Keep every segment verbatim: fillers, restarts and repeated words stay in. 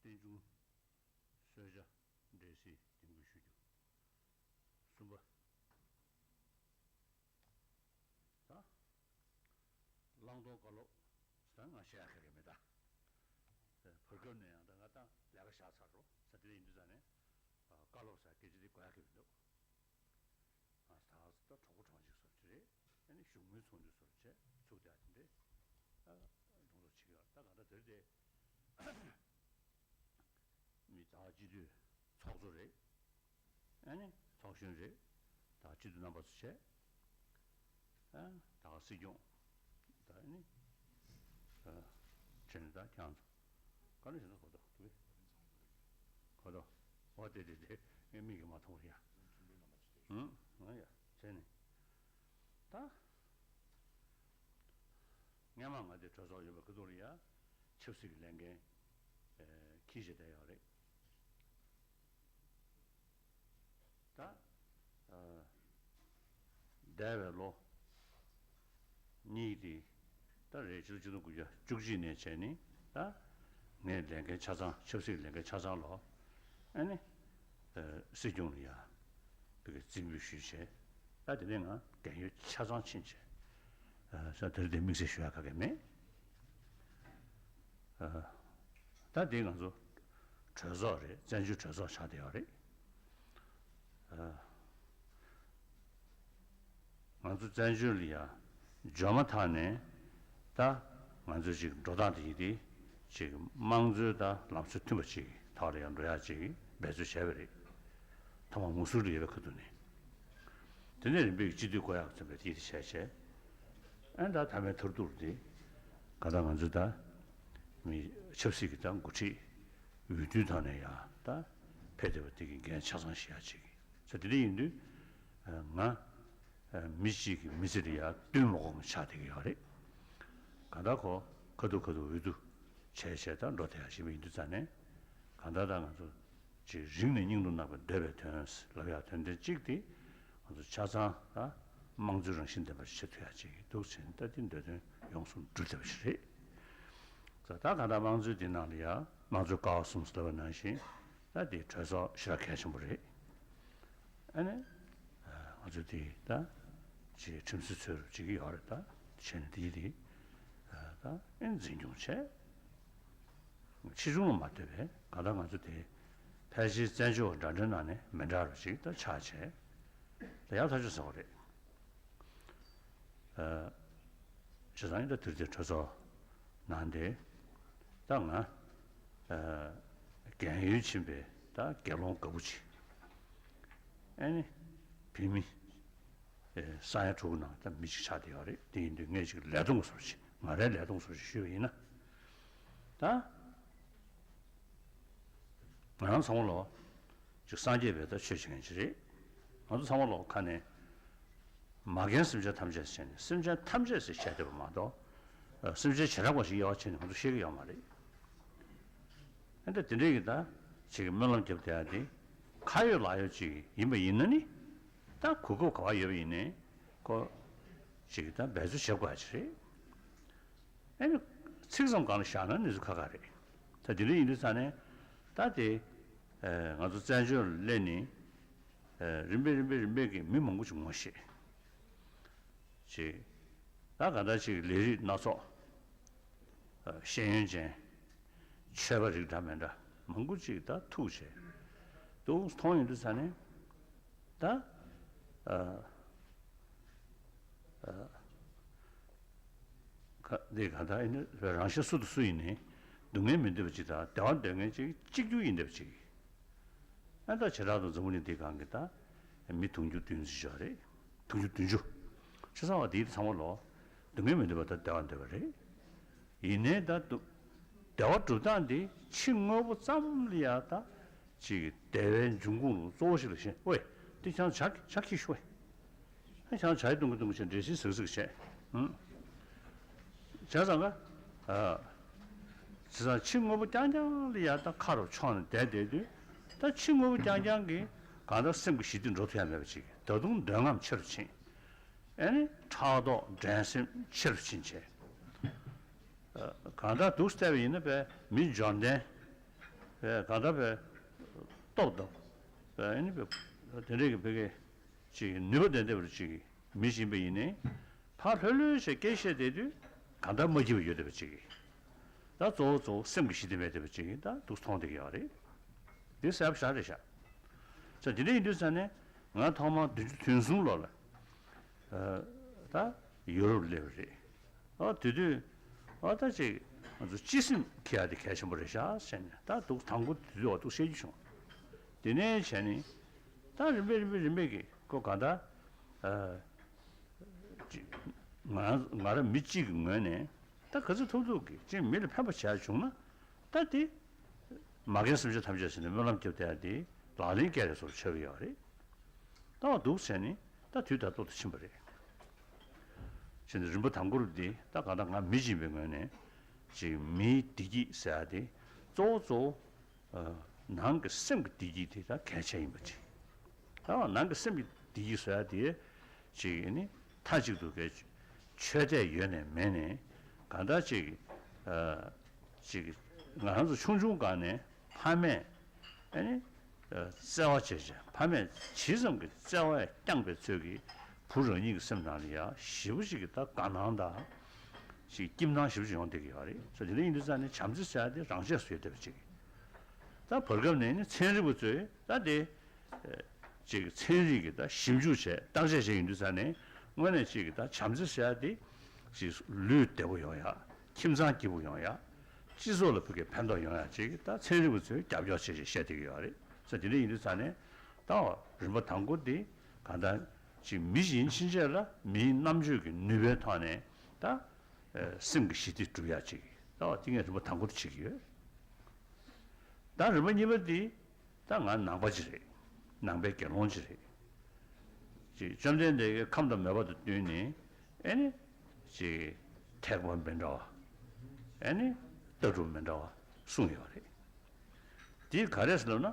རྟེན་འབྱུང་གསོལ་ཇ་འབྲས་སིལ་འདེགས་འབུལ་ཞུ་རྒྱུ། གསུམ་པ། ད། བླང་དོར་བཀའ་སློབ་ད་ང་བཤད་ཡག་ག་གེ་མེད་ད། བར་སྐབས་ནས་ཡང་ད་ང་ད་ལས་ཀ་བཞག་ཚར་རོ་ས་དེ་ཡིན་དུས་ཙང་ནས་བཀའ་སློབ་ས་སྐད་ཆ་དེ་གོ་ཡག་གི་མི་འདུག་ང་ད་ད་གྲོགས་པོ་གྲོགས་མཆེད་སོགས་ཀྱི་རེད། ཨ་ནི་བཞུགས་མོལ་ཚོགས་འདུ་སོགས་བྱས་ཚུགས་བསྡད་དེ་འདྲས་ཨ་གྲོང་ཚོ་བྱེད་ཀྱི་ཡོད་ད་ག་ད་དེར་དེ། མི་ད་སྤྱི་འཐུས་ཚོགས་གཙོ་རེད། ཨ་ནི་ཚོགས་གཞོན་རེད། ད་སྤྱི་འཐུས་རྣམ་པ་ཚོ་བྱས། ཨ་ད་སྲིད་སྐྱོང་། ད་ཨ་ནི་ཨ་བྱས་ནས་ད་ཁྱང་ཚོ་ག་ནས་བྱས་ན་གོ་ཐོག་དུ་གོ་ཐོག་འོ་དེ་དེ་དེ་ངས་མིག་གིས་མ་མཐོང་བ་ཡ། ཨུ་ང་ཡ་བྱས་ནས་ད། སྔན་མ་ང་དེ་གྲོས་ཚོགས་ཡོད་པའི་ཁ་ཐུག་ལ་ཡ་ཆབ་སྲིད་ཀྱི་ལས་འགན་ཨེ་འཁྱེར་བཞིན་བསྡད་ཡོད་རེད། ད་ཨ་འདས་པའི་ལོ་གཉིས་དེ་ད་རེད་ཕྱི་ལོ་ཆིག་སྟོང་དགུ་བརྒྱ་བཅུ་གཅིག་ནས་བྱས་ནས་ད་ངས་ལས་འགན་ཆ་ཚང་ཆབ་སྲིད་ཀྱི་ལས་འགན་ཆ་ཚང་ལོ་ཨ་ནི་ཨེ་སྲིད་སྐྱོང་ལ་ཡ་བི་གའི་རྩིས་འབུལ་ཞུས་བྱས། ད་དེ་ནས་ང་རྒན་ཡོལ་ཆ་ཚང་ཕྱིན་བྱས། ས་དེར་དེ་དམིགས་བསལ་ཞུ་ཡག་ག་གེ་མེད། ད་དེ་ང་ཚོ་གྲོས་ཚོགས་རེད། བཙན་བྱོལ་གྲོས་ཚོགས་ཆགས་བསྡད་ཡོད་རེད། ང་ཚོ་བཙན་བྱོལ་ལ་ཡ་འབྱོར་མ་ཐག་ནས་ད་ང་ཚོ་ཅིག་འགྲོ་སྟངས་དེ་ཡིན་ཏེ་ཅིག་དམངས་གཙོའི་ད་ལམ་སྲོལ་མཐུན་པ་ཅིག་ཐོག་ལ་ཡ་འགྲོ་ཡག་ཅིག་འབད་རྩོལ་བྱས་པ་རེད། ཐ་མ་མུ་སུར་ལ་ཡོད་པའི་ཁ་ཐུག་ནས། དེ་ནས་རིམ་པས་སྤྱི་འཐུས་བསྐོ་ཡག་ཚུན་པའི་དེ་དེ་བྱས་བྱས། ཨ་ད་མཐའ་མའི་མཐར་ཐུག་དེ་ག་ད་ང་ཚོ་ད་མི་ཆབ་སྲིད་ཀྱི་ད་འགོ་ཁྲིད་འོས་བསྡུའི་ཐོག་ནས་ཡ་ད་ཕེབས་བསྡད་པ་དེ་གི་འགན་ཆ་ཚང་བཞེས་ཡག་ཅིག་ས་དེ་འདྲ་ཡིན་དུས་ང་མི་གཅིག་གི་མི་ཚེ་དེ་ཡ་བསྟུན་མ་དགོས་པ་ཆགས་བསྡད་ཀྱི་ཡོད་རེད། ག་ད་ཁོ་ཁ་ཐུག་ཁ་ཐུག་འོས་བསྡུ་བྱས་བྱས་ད་འགྲོ་བསྡད་ཡག་བཞིན་པ་ཡིན་དུས་ཙང་ནས་ག་ད་ད་ང་ཚོ། ཅིག་རིང་ནས་སྙིང་དུ་བརྣག་པའི་འདོད་པའི་དོན་ལབ་ཡག་དོན་ཚན་གཅིག་དེ་ང་ཚོ་ཆ་ཚང་ད་དམངས་གཙོའི་རང་བཞིན་ལྡན་པ་ཞིག་བྱེད་ཐུབ་ཡག་ཅིག་འདུག་ཟེར་ནས་ད་དེ་འདོད་དོན་ཡོངས་སུ་འགྲུབ་བསྡད་པ་ཞིག་རེད། ད་ད་ག་ད་དམངས་གཙོའི་འདི་ནང་ལ་ཡ་དམངས་གཙོའི་ཀ་བ་གསུམ་ཟེར་བ་ནང་བཞིན་ད་དེ་གྲོས་ཚོགས་ཞེ་དྲག་གལ་ཆེན་པོ་རེད། ཨ་ནི་ང་ཚོ་དེ་ད་ཅིག་ཁྲིམས་སྲོལ་འཚོལ་རུ་བྱེད་ཀྱི་ཡོད་རེད། ད་བྱས་ནས་དེ་དེ་ད་ཨེ་འཛིན་སྐྱོང་བྱས། ཕྱི་ལྗོངས་ལ་མ་ལྟོས་པའི་གང་ལྟར་ང་ཚོ་དེ་ཕལ་ཆེར་བཙན་བྱོལ་བ་འདྲ་འདྲའི་ནང་ནས་མི་འདྲ་བ་ཞིག་ད་ཆགས་བྱས་ད་ཡག་ཐག་ཆོད་ཟེར་བ་རེད། ཨ་བྱས་ཙང་ད་དུས་དེ་གྲོས་ཚོགས་ནང་དེ་ད་ང་ཨ་རྒན་ཡོལ་ཕྱིན་པའི་ད་དགེ་སློང་དཀར་པོ་ཅིག་ཨ་ནི་བུད་མེད་ཨེ་ས་ཡ་དྲུག་ནང་ད་མི་གཅིག་ཆགས་བསྡད་ཡོད་རེད། དེ་ཡིན་དུས་ངས་ཅིག་ལས་སྟོང་བཟོ་ཅིག་ང་རའི་ལས་སྟོང་བཟོ་ཅིག་ཞུས་པ་ཡིན་ན། ད་ང་རང་ཚང་མ་ལོ་ཅིག་སངས་རྒྱས་པའི་ད་ཆོས་བྱེད་མཁན་ཅིག་རེད། ང་ཚོ་ཚང་མ་ལོ་ཁ་ནས་མ་རྒན་སེམས་ཅན་ཐམས་ཅད་ཟེར་ནས་སེམས་ཅན་ཐམས་ཅད་ཟེར་བཤད་བསྡད་པ་མ་གཏོགས་སེམས་ཅན་བྱེ་བྲག་པ་ཞིག་དབྱེ་བ་ཕྱེ་ནས་ང་ཚོ་ཤེས་ཀྱི་ཡོད་མ་རེད། ཨ་ནི་ད་དེ་འདྲས་ཀྱི་ད་ཅིག་སྨོན་ལམ་རྒྱབ་བསྡད་ཡ་དེ་ཁ་ཡོད་ལག་ཡོད་ཅིག་ཡིན་པ་ཡིན་ན་ནི་ད་གོ་སྐབས་ག་བ་ཡོད་པ་ཡིན་ནའི་ཁོ་ཅིག་ད་འབད་རྩོལ་བྱེད་དགོས་ཡ་ཅིག་རེད། ཨ་ནི་ཚིག་ཙམ་སྒང་ལ་བཞག་ན་གནས་ཚུལ་ཁག་ཁག་རེད། ད་དེ་འདྲ་ཡིན་དུས་ཙང་ནས་ད་དེ་ཨ་ང་ཚོ་བཙན་བྱོལ་ལ་སླེབས་ནས་ཨ་རིམ་པས་རིམ་པས་རིམ་པས་ཀྱི་མི་མང་པོ་ཅིག་ངོ་ཤེས། ཅིག་ད་ག་འདྲ་ཅིག་ལས་རིགས་སྣ་ཚོགས། ཨ་ཤེས་ཡོན་ཅན། ཆོས་པ་རིགས་འདྲ་མི་འདྲ་མང་པོ་ཅིག་ད་ཐུག་བྱས། འདུག་མཐོང་ཡོང་དུས་ཙ་ནས་ད་ཨ་ཨ་ག་འདི་ག་ད་ཨེ་ནི་རང་གཞན་སུ་དང་སུ་ཡིན་ནའི་སྡུག་བསྔལ་མི་འདོད་པ་ཅིག་དང་བདེ་བ་འདོད་མཁན་ཅིག་གཅིག་གྱུར་ཡིན་འདོད་པ་ཅིག་ཨ་ད་བྱེ་བྲག་ཏུ་འཛམ་བུ་གླིང་འདིའི་སྒང་གི་ད་མི་དུང་ཕྱུར་བདུན་ཙམ་ཡོད་རེད། དུང་ཕྱུར་བདུན་ཅུ། བྱས་ཙང་བ་འདི་ཚང་མ་ལོ་སྡུག་བསྔལ་མི་འདོད་པ་དང་བདེ་བ་འདོད་པ་རེད། ཡིན་ནའི་ད་སྡུག་བདེ་བ་སྒྲུབ་སྟངས་འདི་ཕྱི་དངོས་པོ་ཙམ་ལ་ཡ་ད་ཅིག་བདེ་བའི་འབྱུང་ཁུངས་ལ་གཙོ་བོ་ཞིག་ལ་ཤེས། ཝེ། འདི་ཆང་ཇ་ཇ་ཁྱི་ཤོད་ཝེ། ཨ་ཆང་ཇ་བཏུང་གི་བཏུང་གི་བྱས་འདྲེ་སིལ་ཟིག་ཟིག་བྱས། ཨུམ། བྱས་ཙང་ག་ཨ། བྱས་ཙང་ཕྱི་དངོས་པོ་རྐྱང་རྐྱང་ལ་ཡ་ད་ཁ་རུ་མཆོངས་ནས་བསྡད་བསྡད་དུས་ད་ཕྱི་དངོས་པོ་རྐྱང་རྐྱང་གིས་གང་ལྟར་སེམས་ཀྱི་ཞི་བདེ་འགྲོ་ཐུབ་ཡ་མེད་པ་ཅིག་ད་དུང་འདོད་རྔམ་ཆེ་རུ་ཕྱིན། ཨ་ནི་ཕྲག་དོག་འགྲན་སེམས་ཆེ་རུ་ཕྱིན་བྱས། ཨ་གང་ལྟར་འདུག་བལྟས་པ་ཡིན་ན་པས་མི་འབྱོར་ལྡན། བས་གང་ལྟར་བས་སྟོབས་དང་། བས་ཨ་ནི་བས་དེ་འདྲས་ཀྱི་བོད་སྐད་ཅིག་ནུས་པ་ལྡན་བསྡད་པ་ཅིག་མི་ཡིན་པ་ཡིན་ནའི། ཕར་ལྷོད་ལྷོད་བྱས་སྐད་བཤད་བསྡད་དུས་གང་ལྟར་མ་སྐྱིད་པ་ཡོད་བསྡད་པ་ཅིག་ད་གཙོ་བོ་གཙོ་བོ་སེམས་ཀྱི་ཞི་བདེ་མེད་བསྡད་པ་ཅིག་ད་འདུག་མཐོང་བསྡད་ཀྱི་ཡོད་རེད། འདི་གསལ་པོ་ཞེ་དྲག་རེད་ཤག་ས་དེ་འདྲ་ཡིན་དུས་ཙང་ནས་ང་ཐོག་མར་བདུན་ཅུ་དོན་གསུམ་ལོ་ལ་ད་ཡུ་རོབ་སླེབས་པ་རེད། ཨ་དེ་དུས་ཨ་ད་ཅིག་ང་ཚོ་སྤྱི་སེམས་འཁྱེར་ཡ་དེ་གལ་ཆེན་པོ་རེད་ཤག་ཟེར་ནས། ད་འདུག་དང་པོ་དེ་དུས་འདུག་བཤད་རྒྱུ་བྱུང་། དེ་ནས་བྱས་ནས་ད་རིམ་པས་རིམ་པས་རིམ་པས་ཀྱི་ཁོ་གང་ལྟར་ཨ་ཅིག་ང་ང་རང་མི་གཅིག་གི་ངོས་ནས་ད་ག་ཚོད་ཐུབ་ཐུབ་ཀྱིས་ཅིག་མི་ལ་ཕན་པ་བྱས་བྱུང་ན་ད་དེ་མ་རྒན་སེམས་ཅན་ཐམས་ཅད་ཟེར་ནས་སྨོན་ལམ་རྒྱབ་བསྡད་ཡ་དེ་ལག་ལེན་བཀལ་རེ་སོར་ཆགས་ཀྱི་ཡོད་རེད། ལྟ་བ་འདུག་བྱས་ནས་ད་དུས་ད་ལྟོ་དུ་ཕྱིན་པ་རེད། བྱས་ནས་རིམ་པ་དང་པོ་རུ་འདི་ད་གང་ལྟར་ང་མི་སྦྱིན་པའི་ངོས་ནས་ཅིག་མིའི་བདེ་སྐྱིད་ཟེར་ཡ་དེ་གཙོ་བོ་གཙོ་བོ་ནང་གི་སེམས་ཀྱི་བདེ་སྐྱིད་དེ་ད་གལ་ཆེ་ཡིན་པ་ཅིག་ད་ནང་གི་སེམས་ཀྱི་བདེ་སྐྱིད་ཟེར་ཡ་དེ་ཅིག་ནི་མཐའ་གཅིག་ཏུ་གལ་ཆོས་དད་ཡོད་ནས་མེད་ནས་གང་ལྟར་ཅིག་ཅིག་ང་རང་ཚོ་ཆུང་ཆུང་སྒང་ནས་ཕ་མས་ཨ་ནི་བརྩེ་བ་བྱས་བྱས་ཕ་མས་ཇི་ཙམ་གྱི་བརྩེ་བས་བསྐྱངས་པའི་ཚོད་ཀྱིས་བུ་རང་ཉིད་ཀྱི་སེམས་ནང་ལ་ཡང་ཞེ་པོ་ཅིག་གི་ད་དགའ་སྣང་དང་ཅིག་སྐྱིད་སྣང་ཞེ་པོ་ཅིག་ཡོང་བསྡད་ཀྱི་ཡོད་རེད། ས་དེ་འདྲ་ཡིན་དུས་ཙང་ནས་བྱམས་བརྩེ་ཟེར་ཡ་དེ་རང་ཆས་སུ་ཡོད་བསྡད་པ་ཅིག་ད་བར་སྐབས་ནས་ནི་ཚན་རིག་པ་ཚོས་ད་དེ། ཅིག་ཚན་རིག་གི་ད་ཞིབ་འཇུག་བྱས་བརྟག་དཔྱད་བྱས་ཡིན་དུས་ཙང་ནས་དངོས་གནས་ཅིག་གི་ད་བྱམས་བརྩེ་ཟེར་ཡ་དེ་ཅིག་ལུས་བདེ་པོ་ཡོང་ཡ། ཁྱིམ་ཚང་སྐྱིད་པོ་ཡོང་ཡ། སྤྱི་ཚོགས་ལ་ཕུགས་ཀྱི་ཕན་ཐོགས་ཡོང་ཡ་ཅིག་ད་ཚན་རིག་པ་ཚོས་རྒྱབ་སྐྱོར་བྱས་བྱས་བཤད་བསྡད་ཀྱི་ཡོད་རེད། ས་དེ་འདྲ་ཡིན་དུས་ཙང་ནས་ད་རིམ་པ་དང་པོ་དེ་གང་ལྟར་ཅིག་མི་གཞན་ཕྱིན་ཆད་ལ་མིའི་རྣམ་དཔྱོད་ཀྱི་ནུས་པའི་ཐོག་ནས་ད་སེམས་ཀྱི་ཞི་བདེ་སྒྲུབ་ཡ་ཅིག་ད་དེ་ངས་རིམ་པ་དང་པོ་དེ་བྱེད་ཀྱི་ཡོད། ད་རིམ་པ་གཉིས་པ་འདི་ད་ང་ནང་པ་ཅིག་རེད། ནང་པའི་དགེ་སློང་ཅིག་རེད། ཅིག་བཅོམ་ལྡན་འདས་ཀྱིས་ཁམས་དང་མོས་པ་དང་བསྟུན་ནས་ཨེ་ནི་ཅིག་ཐེག་པ་མི་འདྲ་བ་ཨེ་ནི་ལྟ་གྲུབ་མི་འདྲ་བ་གསུངས་ཡོད་རེད། འདི་ག་རེ་ཟེར་ལབ་ན།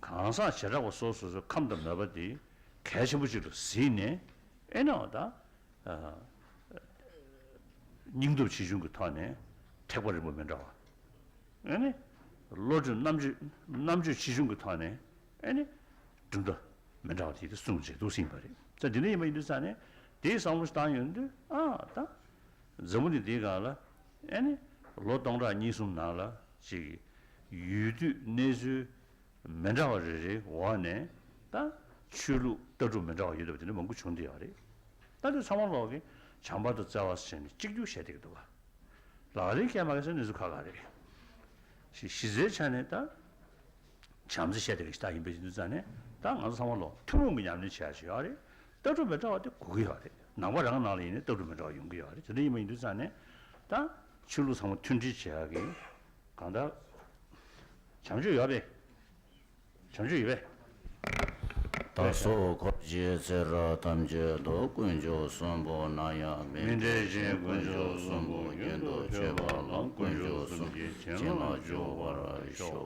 གང་ཟག་བྱེ་བྲག་པ་སོ་སོ་སོའི་ཁམས་དང་མོས་པ་འདི་གལ་ཆེན་པོ་ཅིག་ལ་གཟིགས་ནས་ཨེ་ནའང་ད། སྙིང་སྟོབས་ཆེ་ཆུང་གི་ཐོག་ནས་ཐེག་པ་རིམ་པ་མི་འདྲ་བ། ཨ་ནི། བློ་གྲོས་རྣམ་དཔྱོད་རྣམ་དཔྱོད་ཆེ་ཆུང་གི་ཐོག་ནས་ཨ་ནི། གྲུབ་མཐའ་མི་འདྲ་བ་དེ་དེ་གསུངས་བྱས་འདུག་ཟིན་པ་རེད། ད་འདི་འདྲ་ཡིན་པ་ཡིན་དུས་ཙང་ནས་དེའི་བསམ་བློ་ཞིག་བཏང་ཡོང་དུས་ཨ་ད། འཛམ་བུ་གླིང་འདིའི་སྒང་ལ་ཨ་ནི། ལོ་སྟོང་ཕྲག་གཉིས་གསུམ་ནང་ལ་ཅིག་ཡུལ་དུས་གནས་ཚུལ། མི་འདྲ་བ་རེ་རེའི་འོག་ནས་ད་ཆོས་ལུགས་ལྟ་གྲུབ་མི་འདྲ་བ་ཡོད་པ་དེ་འདྲ་མང་པོ་བྱུང་བསྡད་ཡོད་རེད། ད་དེ་ཚང་མ་ལོག་གི་བྱམས་པ་དང་བརྩེ་བ་ཟེར་ནས་གཅིག་གྱུར་བཤད་བསྡད་ཀྱི་འདུག་ག་ལག་ལེན་འཁེལ་མ་འཁེལ་ཟེར་གནས་ཚུལ་ཁག་ཁག་རེད། ཞི་ཞི་བྱེད་ཆ་ནས་ད་བྱམས་བརྩེ་བཤད་བསྡད་ཀྱི་ཞིག་ད་ཡིན་པའི་ཡིན་དུས་ཙང་ནས་ད་ང་ཚོ་ཚང་མ་ལོག་ཐུན་མོང་གི་ཉམས་ལེན་བྱེད་ཡ་ཞིག་ཡོད་རེད། ལྟ་གྲུབ་མི་འདྲ་བ་དེ་དགོས་ཀྱི་ཡོད་རེད། ནང་པ་རང་ནང་ལ་ཡིན་ནའི་ལྟ་གྲུབ་མི་འདྲ་བ་ཡོང་གི་ཡོད་རེད། དེ་འདྲ་ཡིན་པ་ཡིན་དུས་ཙང་ནས་ད་ཆོས་ལུགས་ཚང་མ་མཐུན་སྒྲིལ་བྱེད་ཡ་གི་གང་ལྟར། བྱང་ཆུབ་ཡོད་པས། བྱང་ཆུབ་ཡོད་པས། བདག་སོགས་འཁོར་བཅས་ཚེ་རབས་ཐམས་ཅད་དུ། དཀོན་མཆོག་གསུམ་པོ་ནམ་ཡང་མི་འབྲལ་ཞིང་། དཀོན་མཆོག་གསུམ་པོ་རྒྱུན་དུ་སྤྱོད་པ་ལ། དཀོན་མཆོག་གསུམ་གྱི་བྱིན་རླབས་འཇུག་པར་ཤོག་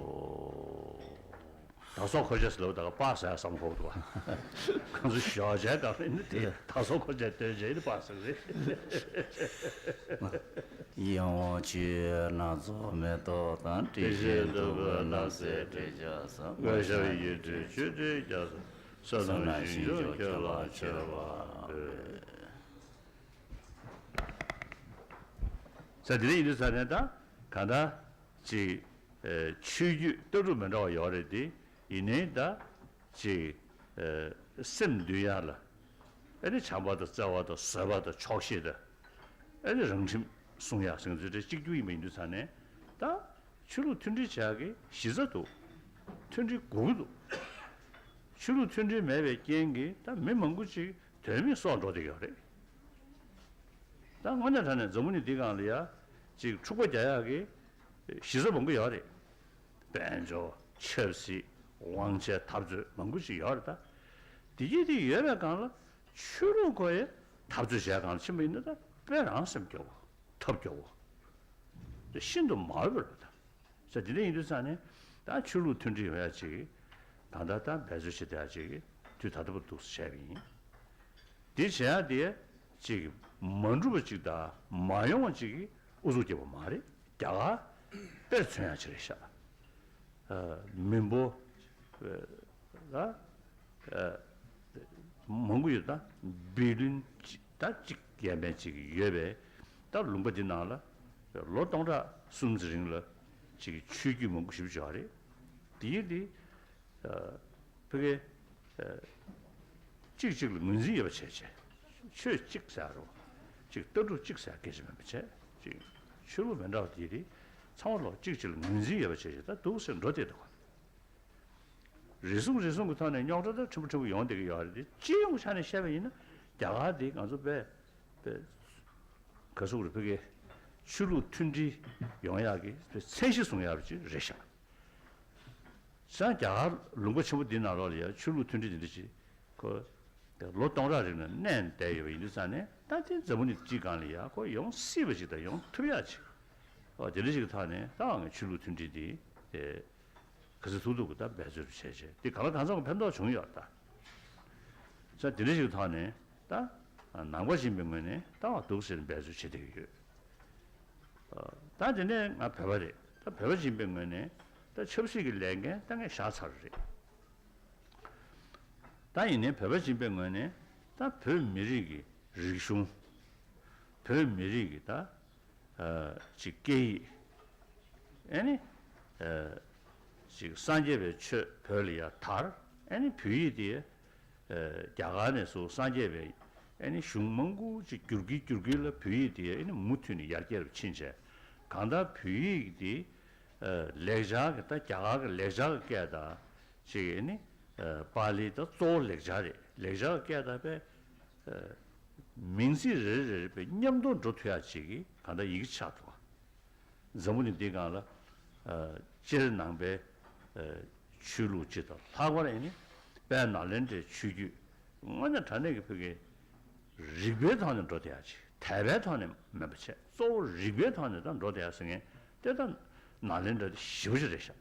བདག་སོགས་འཁོར་བཅས་ཟེར་ལབ་ད་ག་པ་ཟེར་བསམ་ཁོག་འདུག་ག་གང་ཚོ་ཞོགས་ཇའི་སྒང་ལ་ནི་དེ་བདག་སོགས་འཁོར་བཅས་སྟོན་བྱས་ནི་པ་ཟེར་རེད། གཡེང་བ་ཆུའི་སྣ་ཚོགས་མེ་ཏོག་དང་། དྲི་ཞིམ་བདུག་སྤོས་བསྣམས་སའི་དྲི་ཆབ་བསིལ། དངོས་ཞབས་ཡིད་སྤྲུལ་ཆོས་སྤྲུལ་རྒྱ་མཚོ། བསོད་ནམས་ཞིང་སྐྱོང་ཁྱོད་ལ་མཆོད་པ་འབུལ། ས་དེ་འདྲ་ཡིན་དུས་ས་ནས་ད་གང་ལྟར་ཅིག་ཆོས་བརྒྱུད་ལྟ་གྲུབ་མི་འདྲ་བ་ཡོད་རེད་དེ། ཡིན་ནའི་ད་ཅིག་སེམས་འདུལ་ཡག་ལ་ཨ་ནི་བྱམས་པ་དང་བརྩེ་བ་དང་བཟོད་པ་དང་ཆོག་ཤེས་དང་ཨ་ནི་རང་ཁྲིམས་སྲུང་ཡག་ཟེར་མཁན་ཚོ་གཅིག་གྱུར་ཡིན་པ་ཡིན་དུས་ས་ནས་ད་ཆོས་ལུགས་མཐུན་སྒྲིལ་བྱེད་ཡག་གི་གཞི་རྩ་འདུག་མཐུན་སྒྲིལ་དགོས་ཀྱི་འདུག་ཆོས་ལུགས་མཐུན་སྒྲིལ་མེད་པའི་རྐྱེན་གྱིས་ད་མི་མང་པོ་ཅིག་དོན་མེད་སྲོག་འགྲོ་བསྡད་ཡོད་རེད། ད་དངོས་གནས་དྲང་གནས་འཛམ་བུ་གླིང་འདི་སྒང་ལ་ཡ་ཅིག་འཁྲུག་པ་རྒྱག་ཡག་གི་གཞི་རྩ་མང་པོ་ཡོད་རེད། དཔལ་འབྱོར། ཆབ་སྲིད། དབང་ཆའི་འཐབ་རྩོད་མང་པོ་ཞིག་ཡོད་རེད་ད། དེ་གྱིས་དེ་ཡོད་པའི་སྒང་ལ་ཆོས་ལུགས་ཁོ་ཡི་འཐབ་རྩོད་བྱས་སྒང་ལ་ཕྱིན་པ་ཡིན་ན་ད་དཔེ་རང་སེམས་སྐྱོ་བོ། ཐབས་སྐྱོ་བོ། དེ་ཤིན་ཏུ་མ་འོས་པ་རེད་ད། ས་དེ་འདྲ་ཡིན་དུས་ཙང་ནས་ད་ཆོས་ལུགས་མཐུན་སྒྲིལ་ཡོང་ཡ་ཅིག་གང་ལྟར་ད་འབད་རྩོལ་བྱེད་བསྡད་ཡ་ཅིག་དུས་ད་ལྟ་བར་དུ་བྱས་པ་ཡིན། དེ་བྱེད་ཡ་དེ་ཅིག་མ་འགྲུབ་པ་ཅིག་དང་མ་ཡོང་བ་ཅིག་གིས་ཨུ་ཚུགས་རྒྱབ་པ་མ་རེད། རྒྱ་གར་དཔེར་མཚོན་ཡ་ཅིག་རེད་ཤག་ཨ་མི་འབོར་ཨ་ཨ་མང་པོ་ཡོད། ད་བི་ལིན་ད་གཅིག་ཡན་ཕན་ཅིག་ཡོད་པའི། ད་ལུང་པ་འདི་ནང་ལ་ལོ་སྟོང་ཕྲག་གསུམ་ཙམ་རིང་ལ་ཅིག་ཆོས་བརྒྱུད་མང་པོ་ཞེ་པོ་ཅིག་ཡོད་རེད། དེ་ཡིན་དེ། ཕ་གི་གཅིག་གཅིག་ལ་ངོས་འཛིན་ཡོད་པ་བྱས་བྱས། ཆོས་གཅིག་ཟེར་རོ། གཅིག་ལྟ་གྲུབ་གཅིག་ཟེར་སྐད་ཆ་མིན་པ་བྱས། གཅིག་ཆོས་ལུགས་མི་འདྲ་བ་དེ་རིགས་ཚང་མ་ལོག་གཅིག་གཅིག་ལ་ངོས་འཛིན་ཡོད་པ་བྱས་བྱས། ད་འདུག་སེ་འགྲོ་བསྡད་འདུག། རེ་ཟུང་རེ་ཟུང་གི་ཐོག་ནས་རྙོག་དྲ་ད་ཕྲན་བུ་ཕྲན་བུ་ཡོང་བསྡད་ཀྱི་ཡོད་རེད་དེ། སྤྱི་ཡོངས་ཆ་ནས་བཤད་པ་ཡིན་ན་རྒྱ་གར་དེ་ང་ཚོ་དཔེ་དཔེ་ག་ཟུག་རེད། ཕ་གི་ཆོས་ལུགས་མཐུན་སྒྲིལ་ཡོང་ཡག་གི་དཔེ་མཚན་གཞི་བཟུང་ཡག་ཅིག་རེད་ཤག། བྱས་ཙང་རྒྱ་གར་ལུང་པ་ཆེན་པོ་འདི་ནང་ལོགས་ལ་ཡང་ཆོས་ལུགས་མཐུན་སྒྲིལ་འདི་འདྲ་ཅིག་ཁོ་ལོ་སྟོང་ཕྲག་རིང་ལ་གནས་བསྡད་ཡོད་པ་ཡིན་དུས་ཙང་ནས། ད་དེ་འཛམ་བུ་གླིང་སྤྱིའི་སྒང་ལ་ཡང་ཁོ་ཡོང་སྲིད་པ་ཅིག་དང་ཡོང་ཐུབ་ཡག་ཅིག། ཨོ་དེ་འདྲ་ཞིག་གི་ཐོག་ནས་ད་ང་ཆོས་ལུགས་མཐུན་སྒྲིལ་འདི་དེ་ག་ཚོད་ཐུབ་ཐུབ་ཀྱི་ད་འབད་རྩོལ་བྱས་བྱས། དེ་གང་ལ་གང་འཚམ་གྱི་ཕན་ཐོགས་བྱུང་ཡོད་ད། བྱས་ཙང་དེ་འདྲ་ཞིག་གི་ཐོག་ནས་ད་ནང་པ་ཡིན་པའི་ངོས་ནས་ད་འདུག་སེ་འབད་རྩོལ་བྱེད་བསྡད་ཀྱི་ཡོད། ད་དེ་ནས་ང་བོད་པ་རེད། ད་བོད་པ་ཡིན་པའི་ངོས་ནས་ད་ཆབ་སྲིད་ཀྱི་ལས་འགན་ད་ངས་བཞག་ཚར་རེད། ད་ཡིན་ནའི་བོད་པ་ཡིན་པའི་ངོས་ནས་ད་བོད་མི་རིགས་ཀྱི་རིག་གཞུང་། བོད་མི་རིགས་ཀྱི་ད་ཅིག་སྐད་ཡིག། ཨེ་ནི་ཅིག་སངས་རྒྱས་པའི་ཆོས་བོད་ལ་ཡར་དར། ཨེ་ནི་བོད་ཡིག་དེ་རྒྱ་གར་ནས་བཟུང་སངས་རྒྱས་པའི་ཨེ་ནི་གཞུང་མང་པོ་ཅིག་བསྒྱུར་གྱིན་བསྒྱུར་གྱིན་ལ་བོད་ཡིག་དེ་ཨེ་ནི་མུ་མཐུད་ནས་ཡར་རྒྱས་རུ་ཕྱིན་བྱས། གང་ལྟར་བོད་ཡིག་དེ་ལེགས་སྦྱར་གྱི་ད་རྒྱ་གར་གྱི་ལེགས་སྦྱར་གྱི་སྐད་དང་ཅིག་ཨེ་ནི་པཱ་ལི་ད་གཙོ་བོ་ལེགས་སྦྱར་རེད། ལེགས་སྦྱར་གྱི་སྐད་དང་དཔེ་མིང་ཚིག་རེ་རེ་རེ་རེ་དཔེ་མཉམ་དུ་འགྲོ་ཐུབ་ཡག་ཅིག་གི་གང་ལྟར་ཡི་གེ་ཆགས་འདུག་བ། འཛམ་བུ་གླིང་འདིའི་སྒང་ལ་ཨ་སྤྱིར་ནང་པའི་ཨ་ཆོས་ལུགས་སྤྱི་དང་ལྷག་པར་ཨེ་ནི་དཔལ་ནཱ་ལེནྡྲའི་ཆོས་བརྒྱུད་དངོས་གནས་དྲང་གནས་ཀྱི་ཕ་གི་རིག་པའི་ཐོག་ནས་འགྲོ་བསྡད་ཡག་ཅིག། དད་པའི་ཐོག་ནས་མིན་པ་བྱས། གཙོ་བོ་རིག་པའི་ཐོག་ནས་ད་འགྲོ་བསྡད་ཡག་ཟེར་མཁན་དེ་ད་ནཱ་ལེནྡྲ་དེ་ཞེ་པོ་ཅིག་རེད་ཤག།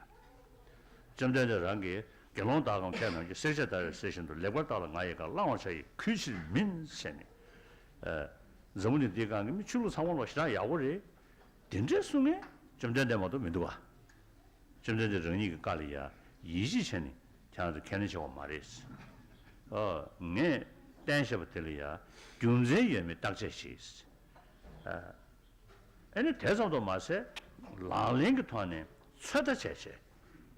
བཅོམ་ལྡན་འདས་རང་གིས་དགེ་སློང་དག་གམ་མཁས་རྣམས་ཀྱིས། བསྲེག་བཅད་བརྡར་བའི་གསེར་བཞིན་དུ། ལེགས་པར་བརྟགས་ལ་ང་ཡི་བཀའ། བླང་བར་བྱ་ཡི་གུས་ཕྱིར་མིན། ཟེར་ནས། ཨ་འཛམ་བུ་གླིང་འདིའི་སྒང་གི་མི་ཆོས་ལུགས་ཚང་མ་ལོག་ཞེ་དྲག་ཡག་པོ་རེད། དེ་འདྲའི་གསུང་མཁན་བཅོམ་ལྡན་འདས་མ་གཏོགས་མི་འདུག་བ། བཅོམ་ལྡན་འདས་རང་ཉིད་ཀྱི་བཀའ་ལ་ཡ་ཡིད་ཆེས་བྱས་ནས་ཁྱེད་རང་ཚོ་ཁས་ལེན་བྱེད་དགོས་མ་རེད། ཨ་ངས་བསྟན་བཞག་པ་དེ་ལ་ཡ་རྒྱུ་མཚན་ཡོད་མེད་བརྟག་དཔྱད་བྱེད། ཨ་ཨེ་ནི་དེ་ཙམ་དུ་མ་ཟད་ལག་ལེན་གྱི་ཐོག་ནས་ཚོད་ལྟ་བྱས་བྱས།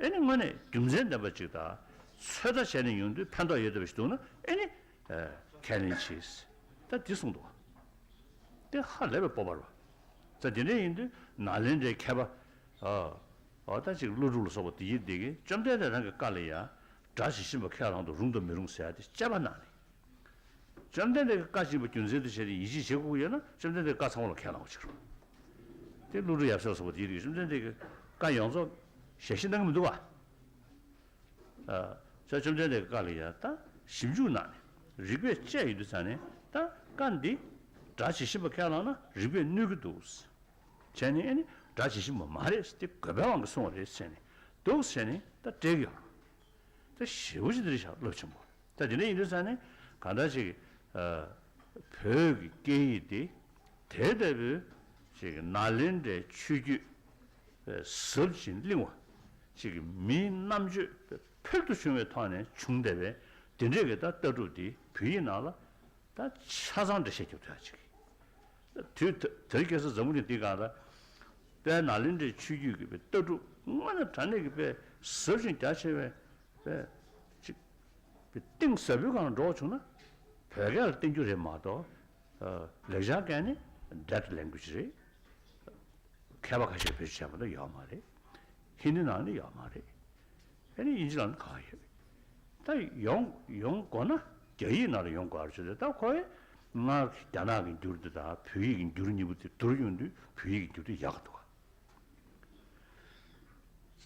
ཨེ་ནི་དངོས་གནས་རྒྱུ་མཚན་ལྡན་པ་ཅིག་དང་ཚོད་ལྟ་བྱས་ནས་ཡོང་དུས་ཕན་ཐོགས་ཡོད་བསྡད་པ་ཞིག་འདུག་ན། ཨེ་ནི་ཨ་ཁས་ལེན་བྱེད། ད་འདི་གསུངས་འདུག་བ། དེ་ཧ་ལས་པའི་སྤོབས་པ་རེད་བ། ད་དེ་འདྲ་ཡིན་དུས་ནཱ་ལེནྡྲའི་མཁས་པ་ཨ་ཨ་ད་ཅིག་ཀླུ་སྒྲུབ་ལ་སོགས་པ་དེ་ཡིན་དེ་གིས་བཅོམ་ལྡན་འདས་རང་གི་བཀའ་ལ་ཡ་སྒྲ་ཇི་བཞིན་པ་ཁས་བླང་དུ་རུང་དང་མི་རུང་ཟེར་ཡ་དེ་དཔྱད་པ་གནང་ནས། བཅོམ་ལྡན་འདས་ཀྱི་བཀའ་བྱིན་པ་རྒྱུ་མཚན་དུ་བྱས་ཏེ་ཡིད་ཆེས་བྱེད་དགོས་ཀྱི་ཡོད་ན། བཅོམ་ལྡན་འདས་ཀྱི་བཀའ་ཚང་མ་ལ་ཁས་བླངས་པ་བྱེད་རོགས། དེ་ཀླུ་སྒྲུབ་ཡབ་སྲས་ལ་སོགས་པ་དེ་ཡིན་དུས་བཅོམ་ལྡན་འདས་ཀྱི་བཀའ་ཡོངས་རྫོགས་ཞལ་བཞེས་གནང་གི་མི་འདུག་བ། ཨ་ས་བཅོམ་ལྡན་འདས་ཀྱི་བཀའ་ལ་ཡང་ད་ཞིབ་འཇུག་གནང་ནས་རིགས་པས་དཔྱད་ཡོང་དུས་ཙང་ནས། ད་བཀའ་འདི་སྒྲ་ཇི་བཞིན་པ་ཁས་བླངས་ན་རིགས་པས་གནོད་ཀྱི་འདུག་བྱས་ནས། ཨེ་ནི་སྒྲ་ཇི་བཞིན་པ་མ་རེད། དེ་དགོས་པའི་དབང་གིས་གསུངས་པ་རེད་ཟེར་ནས། འདུག་ཟེར་ནས་ད་སྤྲད་ཀྱི་ཡོད། ད་ཞེ་པོ་ཅིག་འདི་རེད་ཤག་རླབས་ཆེན་པོ། ད་དེ་འདྲ་ཡིན་དུས་ཙང་ནས་གང་ལྟར་ཅིག་ཨ་བོད་ཀྱི་སྐད་ཡིག་དེ་དེ་ལྟ་བུའི་ཅིག་ནཱ་ལེནྡྲའི་ཆོས་བརྒྱུད་ཟབ་ཅིང་བརླིང་བ་ཅིག་གི་མིའི་རྣམ་དཔྱོད་ཕུལ་དུ་བྱུང་བའི་ཐོག་ནས་བྱུང་བསྡད་པའི་དེ་འདྲའི་གི་ད་ལྟ་གྲུབ་དེ་བོད་ཡིག་ནང་ལ་ད་ཆ་ཚང་འགྲེལ་བཤད་རྒྱབ་ཐུབ་ཡ་ཅིག། དུས་དེ་རིང་ཁ་སང་འཛམ་བུ་གླིང་འདིའི་སྒང་ལ་དཔལ་ནཱ་ལེནྡྲའི་ཆོས་བརྒྱུད་ཀྱི་དཔེ་ལྟ་གྲུབ་དངོས་གནས་དྲང་གནས་ཀྱི་དཔེ་ཟབ་ཅིང་རྒྱ་ཆེ་བའི་དཔེ་ཅིག་དཔེ་གཏིང་ཟབ་པོའི་སྒང་འགྲོ་བྱུང་ན། བོད་སྐད་ལ་བསྟན་རྒྱུ་རེད་མ་གཏོགས། ཨ་ལེགས་སྦྱར་སྐད་ནི་dead language རེད། མཁས་པ་ཁ་ཤས་བེད་སྤྱོད་བྱས་པ་འདྲ་ཡོད་མ་རེད། ཧིན་དི་ནང་ནི་ཡོད་མ་རེད། ཨ་ནི་དབྱིན་ཇི་ནང་ནི་གང་ཡོད། ད་ཡོང་ཡོང་དགོས་ན་རྒྱ་ཡིག་ནང་ལ་ཡོང་དགོས་རེད་ཟེར་ཏེ། ད་ཁོ་ཡིས་སྔར་རྒྱ་ནག་གི་འགྱུར་འདི་དང་བོད་ཡིག་གི་འགྱུར་གཉིས་པོ་དེ་བསྡུར་ཡོང་དུས་བོད་ཡིག་གི་འགྱུར་དེ་ཡག་ག་འདུག་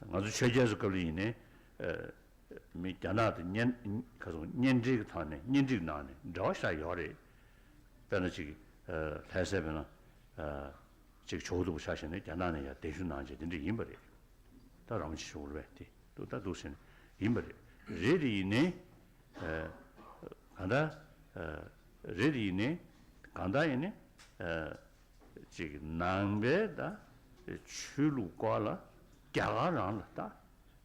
ག། ང་ཚོ་ཆོས་རྒྱལ་ཚོའི་སྐབས་ལ་ཡིན་ནའི་ཨ་མི་རྒྱ་ནག་དང་གཉེན་ཁ་སང་གཉེན་འབྲེལ་གྱི་ཐོག་ནས་གཉེན་སྒྲིག་གནང་ནས་འབྲེལ་བ་ཞེ་དྲག་ཡོད་རེད། དཔེར་ན་ཅིག་ཨ་ལྷ་སའི་དཔེར་ན་ཨ་ཅིག་ཇོ་བོ་སྟོབས་པོ་ཆ་བཞག་ན་རྒྱ་ནག་ནས་ཡར་གདན་ཞུ་གནང་བྱས་དེ་འདྲ་ཡིན་པ་རེད། ད་རང་ཅིག་ཞུ་བར་བས་དེ་འདུག། ད་འདུག་ཟེར་ནས་ཡིན་པ་རེད། རེད་དེ་ཡིན་ནའི་ཨ་གང་ལྟར་ཨ་རེད་དེ་ཡིན་ནའི་གང་ལྟར་ཡིན་ནའི་ཨ་ཅིག་ནང་པའི་ད་ཆོས་ལུགས་སྐོར་ལ་རྒྱ་གར་རང་ལ་ད་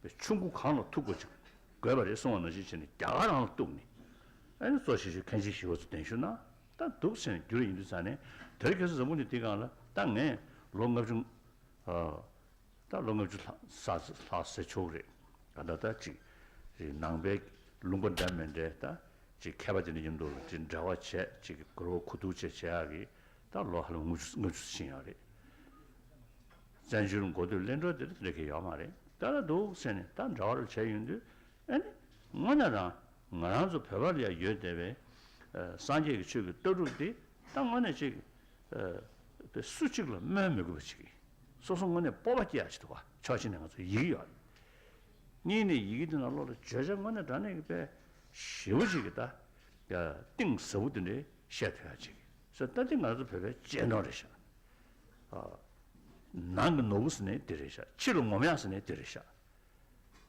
པའི་ཆུ་མགོ་གང་ལ་ཐུག་དགོས་ཅིག་དགོས་པ་རེད་གསུང་བ་ནང་བཞིན་བྱས་ནས་རྒྱ་གར་རང་ལ་གཏུགས་ནས། ཨ་ནི་གཙོ་ཆེ་ཤོས་མཁན་ཆེན་ཞི་བ་འཚོ་གདན་ཞུ་གནང་། ད་འདུག་ཟེར་ནས་རྒྱུ་རེ་ཡིན་དུས་ཙང་ནས་དེར་ཁ་སང་འཛམ་བུ་གླིང་འདི་སྒང་ལ་ད་ངས་ལོ་ལྔ་བཅུ། ཨ། ད་ལོ་ལྔ་བཅུ་ལྷག་ལྷག་ཟེར་ཆོག་གི་རེད། ད་ད་ད་ཅིག་རེད། ནང་པའི་ལུང་པ་འདྲ་མི་འདྲའི་ད་ཅིག་མཁས་པ་དེ་འདྲ་མཉམ་དུ་ཅིག་འབྲེལ་བ་བྱས། ཅིག་གུ་རུ་གུ་ཐུག་བྱས་བྱེད་ཡག་གི་ད་ལོ་ཧ་ལམ་ལྔ་བཅུ་ལྔ་བཅུ་ཕྱིན་ཡོད་རེད། བཙན་བྱོལ་འགོ་སྟོད་གླེང་གྲོལ་དེ་འདྲ་དེ་འདྲ་གི་ཡོད་མ་རེད། ད་ད་འདུག་ཟེར་ནས་ད་འབྲེལ་བ་རུ་བྱས་ཡོང་དུས། ཨ་ནི་དངོས་གནས་རང་ང་རང་ཚོ་བོད་པ་ལ་ཡང་ཡོད་བསྡད་པའི་ཨ་སངས་རྒྱས་ཀྱི་ཆོས་ཀྱི་ལྟ་གྲུབ་དེ་ད་དངོས་གནས་ཅིག་ཨ་དཔེ་སུ་གཅིག་ལ་སྨོས་མི་དགོས་པ་ཅིག་སོ་སོ་དངོས་གནས་སྤོབས་པ་སྐྱེ་ཡག་ཅིག་འདུག་ག་ཕྱོགས་གཅིག་ནས་ང་ཚོ་ཡི་གེ་ཡོད་རེད། གཉིས་ནས་ཡི་གེ་དེ་ནང་ལོགས་ལ་བརྗོད་བྱ་དངོས་གནས་དྲང་གནས་ཀྱི་དཔེ་ཞེ་པོ་ཅིག་གི་ད་ཡ་གཏིང་ཟབ་པོ་དེ་འདྲའི་བཤད་ཐུབ་ཡག་ཅིག་ཟེར། ད་དེ་ང་ཚོ་བོད་པའི་གཅེས་ནོར་རེད་ཤག་ཨ་ནང་གི་ནོར་བུ་ཟེར་ནའི་དེ་རེད་ཤག་ཕྱི་ལ་ངོམ་ཡག་ཟེར་ནའི་དེ་རེད་ཤག་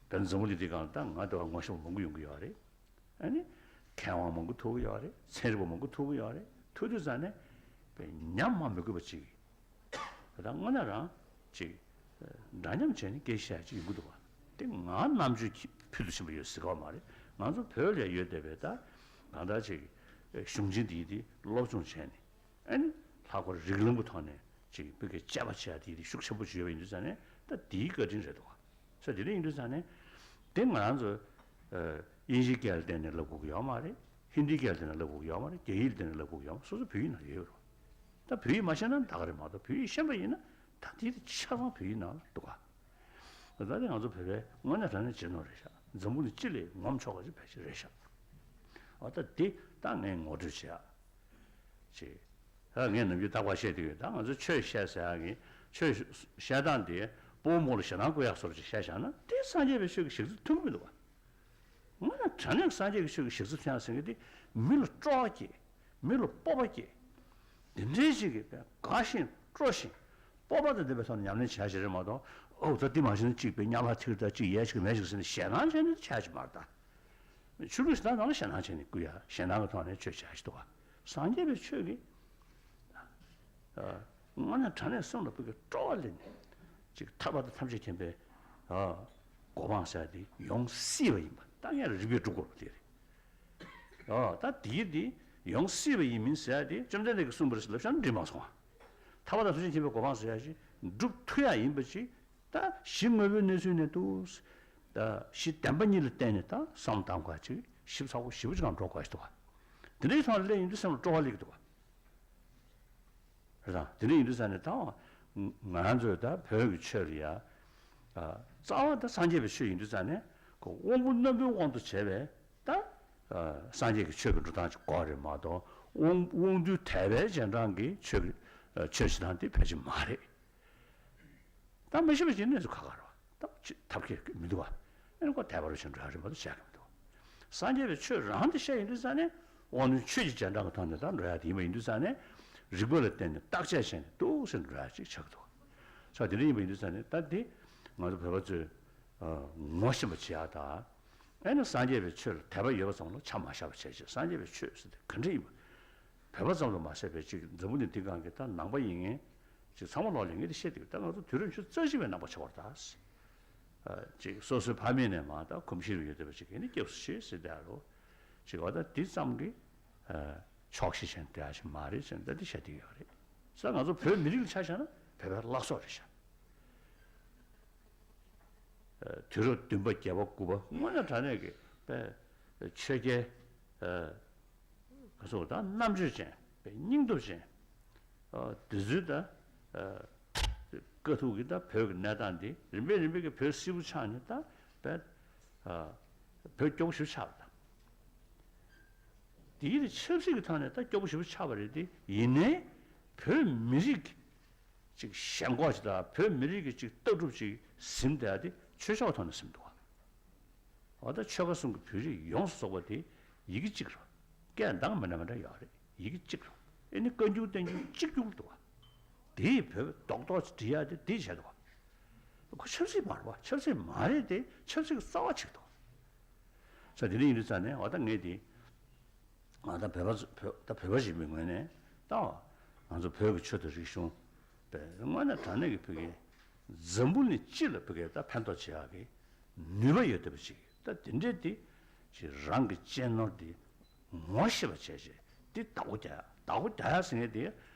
དོན་འཛམ་བུ་གླིང་འདི་སྒང་ད་ང་དེ་བ་ངོ་ཤེས་པ་མང་པོ་ཡོང་གི་ཡོད་རེད། ཨ་ནི་མཁས་དབང་མང་པོ་ཐུག་གི་ཡོད་རེད། ཚན་རིག་པ་མང་པོ་ཐུག་གི་ཡོད་རེད། ཐུག་དུས་ཙང་ནས་དཔེ་ཉམས་མ་མི་དགོས་པ་ཅིག་ད་དངོས་གནས་རང་ཅིག་འདྲ་མཉམ་བྱས་ནས་སྐད་ཆ་བཤད་ཅིག་ཡོང་གི་འདུག་བ། དེ་ང་རྣམ་དཔྱོད་ཀྱི་ཕུལ་དུ་ཕྱིན་པ་ཡོད་ཟེར་གི་མ་རེད། ང་ཚོ་བོད་ལ་ཡོད་བསྡད་པའི་ད་གང་ལྟར་ཅིག་གཞུང་ཆེན་འདི་དེ་སློབ་སྦྱོང་བྱས་ནས། ཨ་ནི་ལྷག་པར་རིགས་ལམ་གྱི་ཐོག་ནས་ཅིག་བོད་སྐད་དཔྱད་པ་བྱེད་ཡ་དེ་དེ་ཤུགས་ཆེན་པོ་ཅིག་ཡོད་པ་ཡིན་དུས་ཙང་ནས་ད་དེའི་བཀའ་དྲིན་རེད་འདུག་བ། ས་དེ་འདྲ་ཡིན་དུས་ཙང་ནས་དེ་ང་རང་ཚོ་ཨ་དབྱིན་ཇིའི་སྐད་ལ་བརྟེན་ནས་ལབ་དགོས་ཀྱི་ཡོད་མ་རེད། ཧིན་དིའི་སྐད་ལ་བརྟེན་ནས་ལབ་དགོས་ཀྱི་ཡོད་མ་རེད། རྒྱ་ཡིག་ལ་བརྟེན་ནས་ལབ་དགོས་ཀྱི་ཡོད་མ་རེད། སོ་སོ་བོད་ཡིག་ནང་ཡོད་རེད་བ། ད་བོད་ཡིག་མ་ཤེས་ན་ད་ག་རེད་མ་གཏོགས། བོད་ཡིག་ཤེས་པ་ཡིན་ན་ད་དེ་ཆ་ཚང་བོད་ཡིག་ནང་ལ་འདུག་ག་ད་ལྟ་ང་ཚོ་བོད་པའི་དངོས་གནས་དྲང་གནས་གཅེས་ནོར་རེད་ཤག་འཛམ་བུ་གླིང་སྤྱི་ལ་ངོམ་ཆོག་པ་ཅིག་ཕལ་ཆེར་རེད་ཤག་ཨ་ད་འདི་ད་ངས་ངོ་སྤྲོད་བྱེད་ཡག་ཅིག་ཨ་ངས་ནམ་རྒྱུན་རྟག་པར་བཤད་བསྡད་ཡོད། ད་ང་ཚོས་ཆོས་བཤད་ཟེར་ཡག་གི་ཆོས་བཤད་སྟངས་དེ་སྤོ་བོ་མོ་ལ་ཞེ་སྡང་བསྐུལ་ཡག་བཟོ་འདྲ་ཅིག་བཤད་བཞག་ན་དེ་སངས་རྒྱས་པའི་ཆོས་ཀྱི་ཞག་རྩི་མཐུན་གྱི་མི་འདུག་བ། དངོས་གནས་དྲང་གནས་སངས་རྒྱས་ཀྱི་ཆོས་ཀྱི་ཞག་རྩི་མཐུན་ཡག་ཟེར་མཁན་དེ་མི་ལ་སྤྲོ་བ་སྐྱེ། མི་ལ་སྤོབས་པ་སྐྱེ། དེ་འདྲའི་ཅིག་གི་དགའ་ཞིང་སྤྲོ་ཞིང་སྤོབས་པ་དང་ལྡན་པའི་ཐོག་ནས་ཉམས་ལེན་བྱ་བྱེད་རེད་མ་གཏོགས། ཨོ་ད་འདི་མ་བྱས་ན་ཅིག་དཔེ་གཉའ་བར་ཐིག་ད་ཅིག་ཡལ་ཅིག་མེད་ཅིག་ཟེར་ནས་ཞེད་སྣང་བྱས་ནས་བྱ་ཡག་ཅིག་མ་རེད་ད། ཆོས་ལུགས་ཞེ་སྡང་ནང་ལ་ཞེད་སྣང་བྱས་ནས་བསྐུལ་ཡག་ཞེད་སྣང་གི་ཐོག་ནས་ཆོས་བྱ་ཡག་ཅིག་འདུག་ག་སངས་རྒྱས་པའི་ཆོས་ཀྱིས་ཨ་དངོས་གནས་དྲང་གནས་སེམས་ལ་ཕུགས་ཀྱི་སྤྲོ་བ་སླེབས་ནས་ཅིག་ཐར་པ་དང་ཐམས་ཅད་མཁྱེན་པའི་ཨ་གོ་འཕང་ཟེར་ཡག་དེ་ཡོང་སྲིད་པ་ཡིན་པ་ད་ངས་རིགས་པས་སྒྲུབ་དགོས་པ་དེ་རེད། ཨ་ད་དེའི་དེ་ཡོང་སྲིད་པ་ཡིན་མིན་ཟེར་ཡག་དེ་བཅོམ་ལྡན་འདས་ཀྱིས་གསུངས་པ་རེད་ཟེར་ལབ་བཞག་ན་འགྲིག་མ་སོང་ང་། ཐར་པ་དང་ཐམས་ཅད་མཁྱེན་པའི་གོ་འཕང་ཟེར་ཡག་ཅིག་སྒྲུབ་ཐུབ་ཡག་ཡིན་པ་ཅིག་ད་གཞི་དངོས་པོའི་གནས་ཚུལ་ནས་འདུག་ད་གཞི་བདེན་པ་གཉིས་ལ་བརྟེན་ནས་ད་བསམ་བློ་བཏང་དགོས་ཅིག་ཞིབ་ཚགས་པོ་ཞེ་པོ་ཅིག་གང་འགྲོ་དགོས་ཞིག་འདུག་ག་དེ་འདྲའི་ཐོག་ལ་སླེབས་ཡོང་དུས་སེམས་ལ་སྤྲོ་བ་སླེབས་ཀྱི་འདུག་ག་རེད་དང་། དེ་འདྲ་ཡིན་དུས་ཙང་ནས་ད་ང་རང་ཚོས་ད་བོད་ཀྱི་ཆོས་ལ་ཡ་ཨ་རྩ་བ་ད་སངས་རྒྱས་པའི་ཆོས་ཡིན་དུས་ཙང་ནས་ཁོ་དབང་པོ་རྣོན་པོའི་དབང་དུ་བྱས་པའི་ད་ཨ་སངས་རྒྱས་ཀྱི་ཆོས་ཀྱི་འགྲོ་སྟངས་ཅིག་དགོས་རེད་མ་གཏོགས། དབང་དབང་རྟུལ་དད་པའི་རྗེས་འབྲང་གི་ཆོས་ཀྱི་ཨ་ཆོས་བྱེད་སྟངས་དེ་ཕལ་ཆེར་མ་རེད། ད་མ་ཤེས་པ་ཅིག་གནས་ཚུལ་ཁག་ཁག་རེད་བ། ད་ཅི་ཐབས་མཁས་མི་འདུག་བ། ཨ་ནི་ཁོ་དད་པ་རུ་ཕྱིན་འགྲོ་ཡ་རེད་མ་གཏོགས་བྱ་གི་མི་འདུག་སངས་རྒྱས་པའི་ཆོས་རང་དེ་བཤད་ཡོང་དུས་ཙང་ནས་དབང་རྣོན་ཆོས་ཀྱི་རྗེས་འབྲང་གི་ཐོག་ནས་ད་འགྲོ་ཡ་དེ་ཡིན་པ་ཡིན་དུས་ཙང་ནས་རིགས་པ་ལ་བརྟེན་ནས་བརྟག་དཔྱད་བྱས་ནས་འདུག་སེ་འགྲོ་ཡ་ཅིག་ཆགས་ཀྱི་འདུག་ས་དེ་འདྲ་ཡིན་པ་ཡིན་དུས་ཙང་ནས་ད་འདི་ང་ཚོ་བོད་པ་ཚོས་ངོ་ཤེས་པ་བྱེད་ཡ་ད། ཨ་ནི་སངས་རྒྱས་པའི་ཆོས་ལ་དད་པ་ཡོད་པ་ཙམ་ལ་ཆ་མ་བཞག་པ་བྱས་བྱས། སངས་རྒྱས་པའི་ཆོས་ཟེར་དེ་ག་འདྲ་ཡིན་པ། བོད་པ་ཙམ་དུ་མ་ཟད་པའི་ཅིག་འཛམ་བུ་གླིང་འདི་སྒང་གི་ད་ནང་པ་ཡིན་མཁན་ཅིག་ཚང་མ་ལོག་ལ་ངས་དེ་བཤད་དུས། ད་ང་ཚོ་དུས་རབས་ཉི་ཤུ་རྩ་གཅིག་པའི་ནང་པ་ཆགས་པ་རེད་ད། ཅིག་སོ་སོའི་ཕ་མེས་ནས་མར་ད་གོམས་གཤིས་རུ་ཡོད་བསྡད་པ་ཅིག་གིས་ནི་སྐྱབས་སུ་མཆི་ཟེར་བསྡད་ཡ་རོ། ཅིག་འོ་ད་འདི་ཙམ་གྱིས་ཆོག་ཤེས་བྱས་བསྡད་ཡ་ཞིག་མ་རེད་ཟེར་ནས་ད་འདི་བཤད་བསྡད་ཡོད་རེད། ས་ང་ཚོ་བོད་མི་རིགས་ལ་ཆ་བཞག་ན་བོད་པའི་བླ་སྲོག་རེད་ཤག་དུས་རབས་བདུན་པ་བརྒྱད་པ་དགུ་པ་དངོས་གནས་དྲང་གནས་ཀྱི་དཔེ་ཆོས་རྒྱལ་ག་ཚོད་ད་རྣམ་དཔྱོད་ཅན་དཔེ་སྙིང་སྟོབས་ཅན། དེ་ཚོའི་ད་དཀའ་ཐུག་གི་ད་བོད་ཀྱི་གནས་སྟངས་འདི་རིམ་པས་རིམ་པས་ཀྱི་བོད་སིལ་བུ་ཆགས་ནས་ད་དཔེ་བོད་སྐྱོ་པོ་ཞིག་ཆགས་པ་དང་། དེའི་ཆབ་སྲིད་ཀྱི་ཐོག་ནས་ད་སྐྱོ་པོ་ཞིག་ཆགས་པ་རེད་དེ། ཡིན་ནའི་བོད་མི་རིགས་ཀྱི་ཅིག་ཞེན་ཁོག་ཅིག་དང་བོད་མི་རིགས་ཀྱི་ཅིག་ལྟ་གྲུབ་ཅིག་ཟིན་བསྡད་ཡ་དེ་ཆོས་ཕྱོགས་ཐོག་ནས་ཟིན་འདུག་བ། འོ་ད་ཆོལ་ཁ་གསུམ་གྱི་བོད་རིགས་ཡོངས་སུ་རྫོགས་པ་དེ་ཡི་གེ་གཅིག་རེད། སྐད་གདངས་མི་འདྲ་མི་འདྲ་ཡོད་རེད། ཡི་གེ་གཅིག་རེད། ཨེ་ནི་བཀའ་འགྱུར་བསྟན་འགྱུར་གཅིག་གྱུར་འདུག་བ། དེ་ཡི་བོད་རྡོག་རྡོག་ཅིག་འབྲི་ཡ་དེ་དེ་བྱས་འདུག་བ། ཁོ་ཆབ་སྲིད་མ་རེད་བ། ཆབ་སྲིད་མ་རེད་དེ་ཆབ་སྲིད་ཀྱི་རྩ་བ་ཆགས་འདུག་བ། ས་དེ་འདྲ་ཡིན་དུས་ཙང་ནས་འོ་ད་ངས་དེ། ང་ད་བོད་པ་ཚོ་བོད་ད་བོད་པ་ཞིག་མིན་ངོས་ནས་ད་ང་ཚོ་བོད་ཀྱི་ཆོས་དང་རིག་གཞུང་དཔེ་དངོས་གནས་དྲང་གནས་ཀྱི་བོད་ཀྱི་འཛམ་བུ་གླིང་སྤྱི་ལ་བོད་ཀྱི་ད་ཕན་ཐོགས་བྱེད་ཡག་གི་ ནུས་པ་ཡོད་བསྡད་པ་ཅིག་ད་དེ་འདྲས་དེ་ཅིག་རང་གི་གཅེས་ནོར་དེ་ངོ་ཤེས་པ་བྱས་བྱས་དེ་བདག་པོ་རྒྱག་ཡ། བདག་པོ་རྒྱག་ཡ་ཟེར་མཁན་དེ་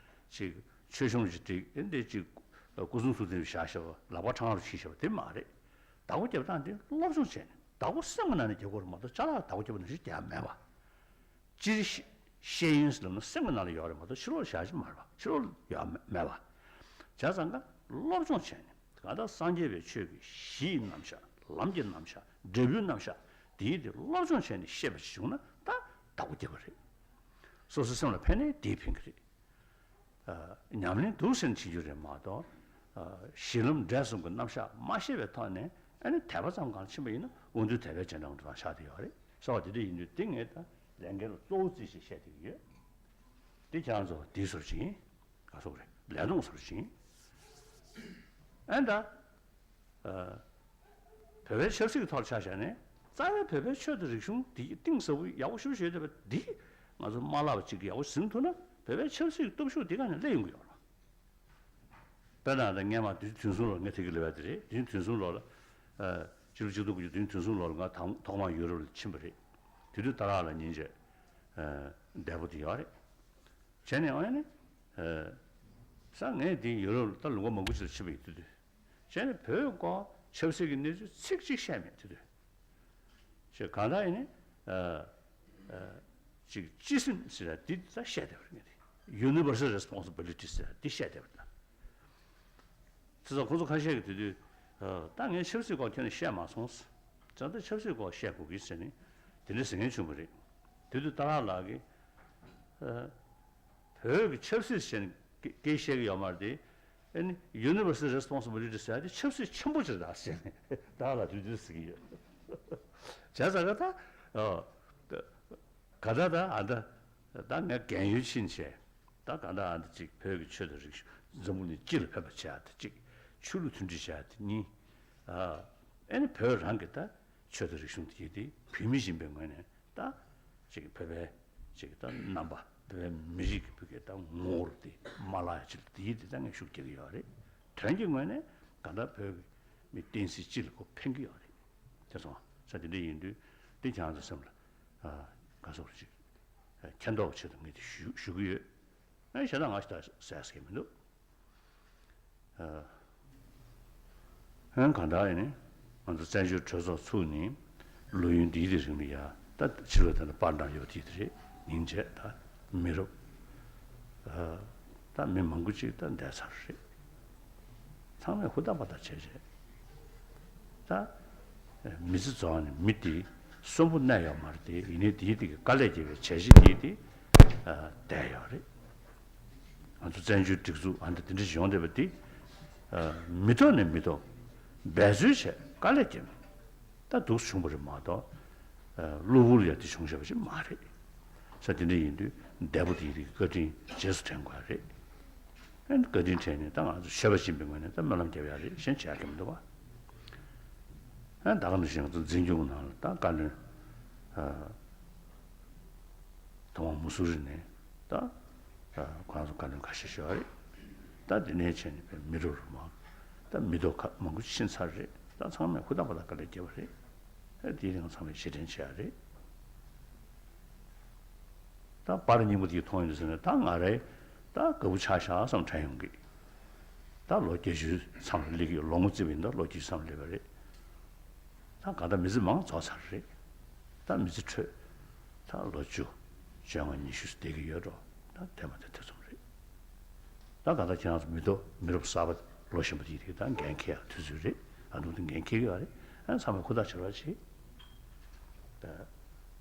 ཅིག་ཆོས་གཞུང་ཅིག་བསྒྲིགས་ཨེ་འདྲས་ཅིག་སྐུ་གསུང་ཐུགས་རྟེན་བཞག་བཞག་པ་ལག་པ་འཕྲང་ལ་ཕྱིན་བཞག་པ་དེ་མ་རེད། བདག་པོ་རྒྱབ་སྟངས་དེ་སློབ་སྦྱོང་བྱས་ནས་བདག་པོ་སེམས་ཀྱི་ནང་ནས་རྒྱག་དགོས་རེད་མ་གཏོགས་ཅ་ལག་ལ་བདག་པོ་རྒྱབ་པ་ནང་བཞིན་རྒྱག་ཡ་མེད་པ། སྤྱིར་ཤེས་ཤེས་ཡོན་ཟེར་ལབ་ན་སེམས་ཀྱི་ནང་ལ་ཡོད་རེད་མ་གཏོགས་ཕྱི་ལོགས་ལ་བཞག་གི་མ་རེད་པ། ཕྱི་ལོགས་ལ་ཡོད་མེད་པ། བྱས་ཙང་ཀ་སློབ་སྦྱོང་བྱས་ནས་གང་ལྟར་སངས་རྒྱས་པའི་ཆོས་ཀྱི་གཞི་ཡི་རྣམ་གཞག་ལམ་གྱི་རྣམ་གཞག་འབྲས་བུའི་རྣམ་གཞག་དེའི་དེ་སློབ་སྦྱོང་བྱས་ནས་ཤེས་པ་ཞིག་བྱུང་ན་ད་བདག་པོ་རྒྱབ་པ་རེད། སོ་སོའི་སེམས་ལ་ཕན་ནས་དེས་ཕན་གྱི་རེད། ཉམས་ལེན་འདུག་ཟེར་ནས་བྱེད་རྒྱུ་རེད་མ་གཏོགས། གཞི་ལམ་འབྲས་གསུམ་གྱི་རྣམ་གཞག་མ་ཤེས་པའི་ཐོག་ནས་ཨ་ནི་དད་པ་ཙམ་གང་ཕྱིན་པ་ཡིན་ན་དབང་རྟུལ་དད་པའི་རྗེས་འབྲང་དུ་ཆགས་བསྡད་ཡོད་རེད། གསལ་བ་དེ་འདྲ་ཡིན་དུས་དེ་ངས་ད་ལས་འགན་ལ་གཙོ་བོ་བརྩིས་ཤིག་བཤད་བསྡད་ཀྱི་ཡོད། དེ་ཁྱེད་རང་ཚོ་དེའི་ཟུར་ཅིག་ཡིན། ག་སོག་རེད། ལས་རྡུང་ཟུར་ཅིག་ཡིན། ཨ་ནི་ད། བོད་པའི་ཆབ་སྲིད་ཀྱི་ཐོག་ཆ་བཞག་ནས་རྩ་བའི་བོད་པའི་ཆོས་དང་རིག་གཞུང་འདི་གཏིང་ཟབ་པོ་ཡག་པོ་ཞེ་པོ་ཅིག་ཡོད་བསྡད་པ་འདི་ང་ཚོ་མ་བརླག་པ་ཅིག་ཡག་པོ་ཟིན་ཐུབ་ན་བོད་པའི་ཆབ་སྲིད་ཀྱི་སྟོབས་ཤུགས་འདི་ག་ནས་སླེབས་ཡོང་གི་ཡོད་རེད། དཔེར་ན་ད་སྔས་མ་དུས་ཆེན་དུས་གསུམ་ལོར་ངས་ཐུག་གི་ལབ་ཡ་དེ་རེད། དུས་ཆེན་དུས་གསུམ་ལོར་ལ་ཕྱི་ལོ་ཆིག་སྟོང་དགུ་བརྒྱ་དུས་ཆེན་དུས་གསུམ་ལོར་ལ་ང་དང་ཐོག་མར་ཡུ་རོབ་ལ་ཕྱིན་པ་རེད། དེ་དུས་ཏཱ་ལ་ལ་ཉིན་བྱེད་འདས་པོ་དེ་ཡོད་རེད། བྱས་ནས་ཨ་ནི་ས་ངས་དེ་ཡུ་རོབ་ལ་ད་ལོ་ངོ་མང་པོ་ཅིག་ལ་ཕྱིན་པ་ཡིན་དུས་དུས། བྱས་ནས་བོད་སྐོར་ཆབ་སྲིད་ཀྱི་གནས་ཚུལ་ཚིག་གཅིག་བཤད་མེད་དེ་དུས། ཞེས་གང་ལྟར་ཡིན་ནི། ཅིག་སྤྱི་སེམས་ཟེར་ཡ་འདི་ད་བཤད་བསྡད་པ་རེད་ངས་དེ། Universal Responsibility ཟེར་ཡ་འདི་བཤད་བསྡད་པ་རེད་ད། དེ་ཚོ་ཁོང་ཚོ་ཁ་ཤས་ཀྱིས་དེ་དུས། ད་ངས་ཆབ་སྲིད་སྐོར་ཁྱོན་ནས་བཤད་མ་སོང་། ད་ལྟ་ཆབ་སྲིད་སྐོར་བཤད་དགོས་ཀྱི་ཟེར་ནས་དེ་འདྲ་ཟེར་མཁན་བྱུང་བ་རེད། དེ་དུས་ཏཱ་ལ་ལགས་ཀྱིས། བོད་ཀྱི་ཆབ་སྲིད་ཟེར་ནས་སྐད་བཤད་ཀྱི་ཡོད་མ་རེད་དེ། ཨ་ནི་Universal Responsibility ཟེར་ཡ་དེ་ཆབ་སྲིད་ཆེན་པོ་ཅིག་རེད་ཟེར་ནས་ད་ལ་དུས་དུས་ཟེར་གྱི་ཡོད། བྱས་ཙང་ཀ་ད། ག་ད་ད་ཨ་ད་ད་ངས་རྒན་ཡོལ་ཕྱིན་བྱས་ད་ག་ད་ཨ་ད་ཅིག་བོད་ཀྱི་ཆོས་དང་རིག་གཞུང་འཛམ་བུ་གླིང་སྤྱི་ལ་ཕན་པ་བྱས་ཡ་དེ་གཅིག་ཆོས་ལུགས་མཐུན་སྒྲིལ་བྱས་ཡ་དེ་གཉིས། ཨ་ནི་བོད་རང་གི་ད། ཆོས་དང་རིག་གཞུང་དེ་དེ་བོད་མི་ཡིན་པའི་ངོས་ནས་ད་ཅིག་བོད་པའི་ཅིག་ད་རྣམ་པ་བོད་པའི་མི་རིགས་ཀྱི་བོད་ཀྱི་ད་ངོ་བོ་དེ་མ་བརླག་ཡ་ཅིག་དེ་དེ་ད་ངས་ཤུགས་རྒྱག་གི་ཡོད་རེད། དོན་གྱི་ངོས་ནས་གང་ལྟར་བོད་ཀྱི་མི་བསྟན་སྲིད་སྤྱི་ལ་ཁོ་ཕན་གྱི་ཡོད་རེད། དེ་སོང་ས་དེ་འདྲ་ཡིན་དུས་དེ་ཁྱེད་རང་ཚོ་སེམས་ལ་ག་སོགས་ཅིག་མཁྱེན་རྟོགས་ཆེད་དུ་ངས་དེ་ཞུ་ཞུ་གི་ཡོད། ཨ་ཞེ་དྲག་ང་ཞེ་དྲག་ཟེར་ཟེར་གྱི་མི་འདུག་ཨ། ཧན་གང་ལྟར་ཡིན་ནི། ང་ཚོ་བཙན་བྱོལ་གྲོས་ཚོགས་ཚུགས་ནི། ལོ་ཡུན་འདིའི་དེ་རིང་ལ་ཡ། ད་ཕྱི་ལོ་དེ་འདྲ་པར་འདྲ་ཡོད་དེ་དེ་རེད། ཉིན་བྱེད་ད། མི་རབས། ཨ། ད་མི་མང་པོ་ཅིག་ད་འདས་ཚར་རེད། ཚང་མས་ཧུར་ཐག་པ་ཐག་བྱས་བྱས། ད། མི་ཚེ་རྫོགས་ནས་མི་དེ་གསོན་པོ་གནས་ཡོད་མ་རེད་དེ། ཡིན་ནའི་དེའི་དེ་གི་དཀའ་ལས་བརྒྱབ་པའི་བྱས་རྗེས་དེའི་དེ་བསྡད་ཡོད་རེད། ང་ཚོ་བཙན་བྱོལ་སྒྲིག་འཛུགས་ཨ་འདྲ་དེ་འདྲ་ཞིག་ཡོང་བསྡད་པ་དེ། མི་ཐོག་ནས་མི་ཐོག་འབད་རྩོལ་བྱས་དཀའ་ལས་བརྒྱབ་ནས་ད་འདུག་བྱུང་བ་རེད་མ་གཏོགས། གློ་བུར་ཡ་དེ་བྱུང་བཞག་པ་ཞིག་མ་རེད། ས་དེ་འདྲ་ཡིན་དུས་འདས་པོ་དེའི་རིགས་བཀའ་དྲིན་རྗེས་སུ་དྲན་དགོས་རེད། ཨ་ནི་བཀའ་དྲིན་དྲན་ནས་ད་ང་ཚོ་ཆོས་པ་ཡིན་པའི་ངོས་ནས་ད་སྨོན་ལམ་རྒྱབ་ཡ་རེད། གཞན་བྱ་ཡ་གི་མི་འདུག་བ། ཨ་ནི་ད་ག་ནང་བཞིན་ང་ཚོ་འཛིན་སྐྱོང་ནང་ལ་ད་བཀའ་བློན། ཨ། ཐོག་མར་མུ་སུ་རི་ནས་ད། ཨ། ཁོ་རང་ཚོ་བཀའ་བློན་ཁ་ཤས་ཤིག་ཡོད་རེད། ད་དེ་ནས་བྱས་ནས་པའི་མི་རབས་རུ་མང་། ད་མི་ཐོག་ཁག་མང་པོ་ཕྱིན་ཚར་རེད། ད་ཚང་མས་ཧུར་ཐག་པ་ཐག་དཀའ་ལས་བརྒྱབ་པ་རེད། ཨ། དེའི་རིང་ཚང་མས་རྗེས་དྲན་བྱེད་ཡ་རེད། ད་པར་རྙིང་པ་དེ་མཐོང་ཡོང་དུས་ཟེར་ནས་ད་ང་རེ་ད་དགའ་པོ་ཆགས་ཤག་བསམ་དྲན་ཡོང་གི། ད་ལོ་བརྒྱད་ཅུའི་མཚམས་ལ་སླེབས་ཀྱི་ཡོད། ལོ་ངོ་བརྩིས་པ་ཡིན་ད་ལོ་བརྒྱད་ཅུའི་མཚམས་སླེབས་པ་རེད། ད་ག་ད་མི་ཚེ་མང་རྫོགས་ཚར་རེད། ད་མི་ཚེ་འཕྲོད། ད་ལོ་བཅུ། བཅོ་ལྔ་ཉི་ཤུ་བསྡད་ཀྱི་ཡོད་འགྲོ། ད་དེ་མ་དེ་ཐེ་ཚོམ་རེད། ད་ག་ད་ཁྱེད་རང་ཚོ་མི་ཐོག་མི་རབས་གསར་པ་ལོ་གཞོན་པ་དེ་དེ་ད་འགན་འཁྱེར་ཡག་དུས་ཚོད་རེད། ཨ་ནུ་དེ་འགན་འཁྱེར་གྱི་ཡོད་རེད། ཨ་ཚང་མས་ཧུར་ཐག་བྱེད་རོགས་བྱེད། ད་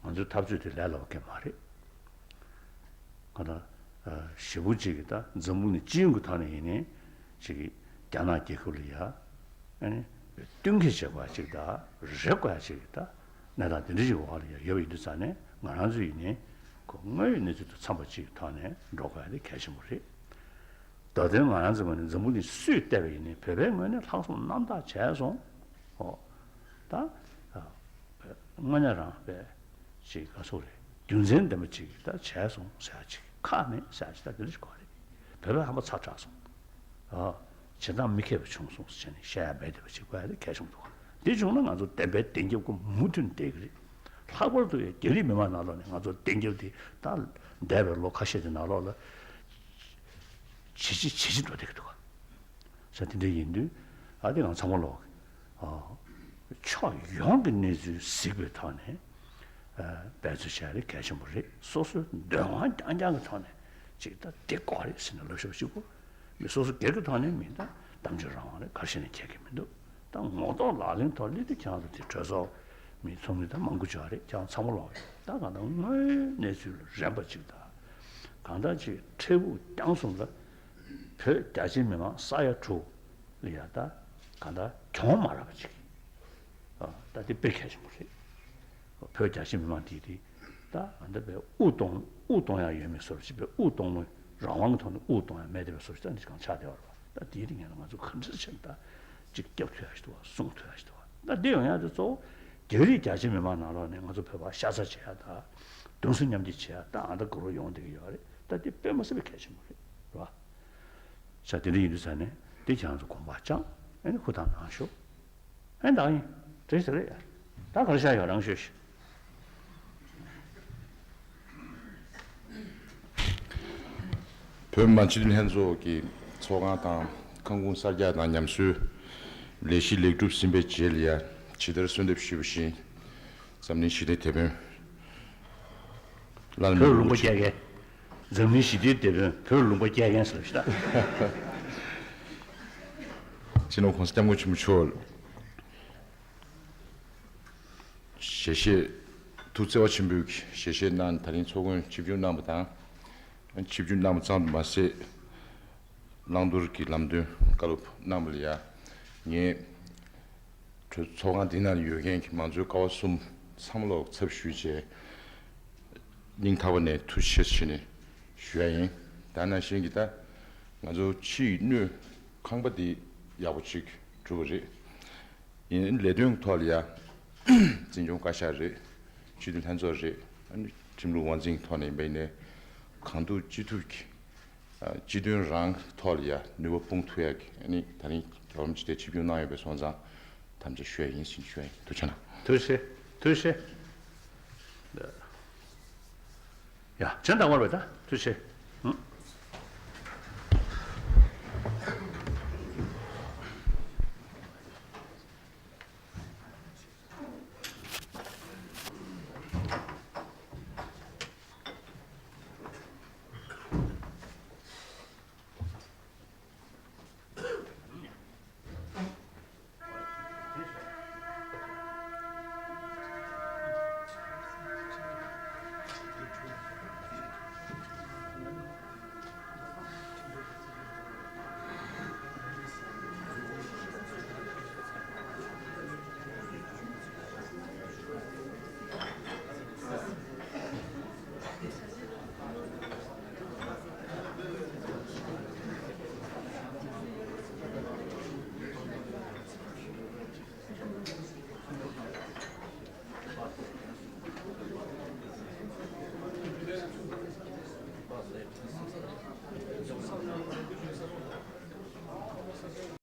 ང་ཚོའི་འཐབ་རྩོད་དེ་ལས་སླ་བ་གང་མ་རེད། ག་ད་ཞེ་པོ་ཅིག་གི་ད་འཛམ་བུ་གླིང་སྤྱི་ཡོངས་ཀྱི་ཐོག་ནས་ཡིན་ནའི་ཅིག་གི་རྒྱ་ནག་རྒྱལ་ཁབ་ལ་ཡ་ཨ་ནི་བསྟུན་མཁས་བྱེད་དགོས་ཅིག་ད་རེ་དགོས་ཅིག་ད་གནས་སྟངས་དེ་འདྲ་ཞིག་འོག་ལ་ཡ་ཡོད་པ་ཡིན་དུས་ཙང་ནས་ང་རང་ཚོ་ཡིན་ནའི་ཁོ་དངོས་ཡོད་གནས་ཚུལ་དང་འཚམས་པ་ཅིག་གི་ཐོག་ནས་འགྲོ་དགོས་ཡ་དེ་གལ་ཆེན་པོ་རེད། ད་དུང་ང་རང་ཚོའི་ངོས་ནས་འཛམ་བུ་གླིང་སུས་བལྟས་པ་ཡིན་ནའི་བོད་པའི་ངོས་ནས་ལྷག་བསམ་རྣམ་དག་བྱས་སོང་། ཨོ། ད། དངོས་གནས་རང་བས་ཅིག་ག་སོགས་རེད། རྒྱུ་མཚན་ལྡན་པ་ཅིག་ད་བྱས་སོང་ཟེར་ཡ་ཅིག་ཁག་མེད་ཟེར་ཡ་ཅིག་ད་དེ་འདྲ་ཞིག་དགོས་རེད། བོད་པ་ཧམ་པ་ཚ་དྲགས་སོང་། ཨོ། བྱེད་སྟངས་མི་མཁས་པ་བྱུང་སོང་ཟེར་ནས་བཤད་ཡ་མེད་བསྡད་པ་ཅིག་དགོས་ཡ་དེ་གལ་ཆེན་པོ་འདུག་དེ་བྱུང་ན་ང་ཚོ་བདེན་པའི་བདེན་རྒྱབ་ཀྱི་མུ་མཐུད་བསྡད་ཀྱི་རེད། ལྷག་པར་དུ་ཡང་རྒྱ་རིགས་མི་མང་ནང་ལོགས་ནས་ང་ཚོ་བདེན་རྒྱབ་དེ་ད་འདས་པའི་ལོ་ཁ་ཤས་ཀྱི་ནང་ལོགས་ལ་ཇེ་ཆེ་ཇེ་ཆེ་འགྲོ་བསྡད་ཀྱི་འདུག་ག་ས་དེ་འདྲ་ཡིན་དུས་ཨ་དེ་ང་ཚང་མ་ལོག་ཕྱོགས་ཡོངས་ཀྱི་གནས་ཚུལ་གཟིགས་པའི་ཐོག་ནས་འབད་རྩོལ་བྱས་རེད། གལ་ཆེན་པོ་རེད། སོ་སོའི་འདོད་དབང་རྐྱང་རྐྱང་གི་ཐོག་ནས་ཅིག་ད་དེ་དགོས་རེད་ཟེར་ནས་ལབ་ཤོག་གཅིག་པོ། མི་སོ་སོ་སྒེར་གྱི་ཐོག་ནས་མི་ད་གཏམ་བརྗོད་རང་དབང་རེད། ག་རེ་བྱས་ནས་ཁྱད་ཀྱི་མི་འདུག་ད་ངོ་ཐོག་ལག་ལེན་ཐོག་སླེབས་དུས་ཁྱེད་རང་ཚོ་དེ་གྲོས་ཚོགས་མི་ཚོགས་མི་ད་མང་པོ་ཅིག་ཡོད་རེད། ཁྱེད་རང་ཚང་མ་ལོག་ཡོད། ད་གང་ལྟར་དངོས་ཡོད་གནས་ཚུལ་ལ་རན་པ་ཅིག་དང་། གང་ལྟར་ཅིག་འཕྲལ་ཕུགས་རྐྱང་གསུམ་ལ་བོད་རྒྱ་ཆེའི་མི་མང་ས་ཡ་དྲུག་ལ་ཡ་ད་གང་ལྟར་གྱོང་མ་རག་པ་ཅིག་ཨ། ད་དེ་དཔེ་གལ་ཆེན་པོ་རེད། བོད་རྒྱ་ཆེ་མི་མང་དེ་དེ་ད་ཨ་འདྲ་བའི་དབུགས་གཏོང་དབུགས་གཏོང་ཡག་ཡོད་མེད་བཟོ་འདྲ་ཅིག་བའི་དབུགས་གཏོང་མི་རང་དབང་གི་ཐོག་ནས་དབུགས་གཏོང་ཡག་མེད་བསྡད་པའི་བཟོ་འདྲ་ཅིག་ད་འདི་གང་ཆགས་བསྡད་པ་རེད་པ། ད་དེའི་རིང་ངས་ང་ཚོ་ག་འདྲ་བྱས་ན་ད་ཅིག་སྐྱབས་ཐུབ་ཡག་ཞིག་འདུག་བ། སྲུང་ཐུབ་ཡག་ཞིག་འདུག་བ། ད་འདི་ཡོང་ཡག་དེ་གཙོ་བོ་རྒྱ་རིགས་རྒྱ་ཆེ་མི་མང་ནང་ལོགས་ནས་ང་ཚོ་བོད་པ་ཤ་ཚ་བྱེད་ཡག་དང་གདུང་སེམས་མཉམ་སྐྱེད་བྱེད་ཡག་ད་ཨ་འདྲ་དགའ་རབ་ཡོང་བསྡད་ཀྱི་ཡོད་རེད། ད་འདི་དཔེ་མ་སྲིད་པའི་གལ་ཆེན་པོ་རེད། རེད་པ། ས་དེ་འདྲ་ཡིན་དུས་ས་ནས་དེ་ཁྱེད་རང་ཚོ་དགོངས་པ་བཅངས་ཨ་ནི་ཧུར་ཐག་གནང་ཤོག་ཨེ་ད་ཡིན། དེ་ཟེར་རེད། ད་ག་རེ་བཞག་ཡོད་རང་ཤོད་ཤིག་བོད་མི་མང་སྤྱི་འཐུས་ལྷན་ཚོགས་ཀྱི་ཚོགས་ཁང་དང་ཁང་ཁུངས་གསར་རྒྱག་དང་ཉམས་གསོའི་ལས་གཞི་ལེགས་གྲུབ་ཟིན་པའི་རྗེས་ལ་ཡ་ཇི་ལྟར་གསོལ་འདེབས་ཞུས་པ་བཞིན། འཛམ་གླིང་ཞི་བདེའི་དེད་དཔོན་བླ་ན་མེད་པའི་དབུ་ཁྲིད། འཛམ་གླིང་ཞི་བདེའི་དེད་དཔོན་བོད་ལུང་པ་བསྐྱལ་མཁན་ཟེར་ཞིག་ད། སྤྱི་ནོར་༸གོང་ས་༸སྐྱབས་མགོན་ཆེན་པོ་མཆོག་ལ་ཞལ་བཞེས། ཐུགས་བརྩེ་བ་ཆེན་པོས་ཞལ་བཞེས་གནང་། ད་རིང་ཚོགས་མགོན་ཆིབས་བསྒྱུར་གནང་བ་དང་། ཆིབས་བསྒྱུར་གནང་བ་ཙམ་དུ་མ་ཟད། བླང་དོར་གྱི་ལམ་སྟོན་བཀའ་སློབ་གནང་བ་ལ་ཡ། ངས་གྲོས་ཚོགས་ཁང་འདི་ནང་ཡོད་མཁན་གྱི་མང་གཙོའི་ཀ་བ་གསུམ་ཚང་མ་ལ་ཚབ་ཞུས་བྱས། སྙིང་ཐག་པ་ནས་ཐུགས་རྗེ་ཆེ་ཞུས་ནས་ཞུ་ཡ་ཡིན། ད་ནང་བཞིན་གྱི་ད་ང་ཚོ་ཕྱི་ཡི་སྣོད་ཁང་པ་འདི་ཡག་པོ་ཅིག་གྲུབ་པ་རེད། ཡིན་ལས་དོན་ཐོག་ལ་ཡ་འཛིན་སྐྱོང་བཀའ་ཤག་རེད། སྤྱི་འཐུས་ལྷན་ཚོགས་རེད། ཨ་ནི་ཁྲིམས་ལུགས་དབང་འཛིན་ཐོག་ནས་ཡིན་པ་ཡིན་ནའི་གང་ཐུབ་ཅི་ཐུབ་ཀྱིས་ཨ་སྤྱི་དོན་རང་ཐོག་ལ་ཡ་ནུས་པ་སྤུངས་ཐུབ་ཡ་གི་ཨ་ནི་ད་རིང་རྒྱལ་བ་རིན་པོ་ཆེ་དེ་ཆིབས་བསྒྱུར་གནང་ཡོད་པའི་སོང་ཙང་དམ་བཅའ་ཞུ་ཡ་ཡིན་ཟེར་ཞུ་ཡ་ཡིན། ཐུགས་རྗེ་གནང་། ཐུགས་རྗེ་ཆེ། ཐུགས་རྗེ་ཆེ། ཡ་གཞན་དག་པར་བས་ད་ཐུགས་རྗེ་ཆེ། ཨང་།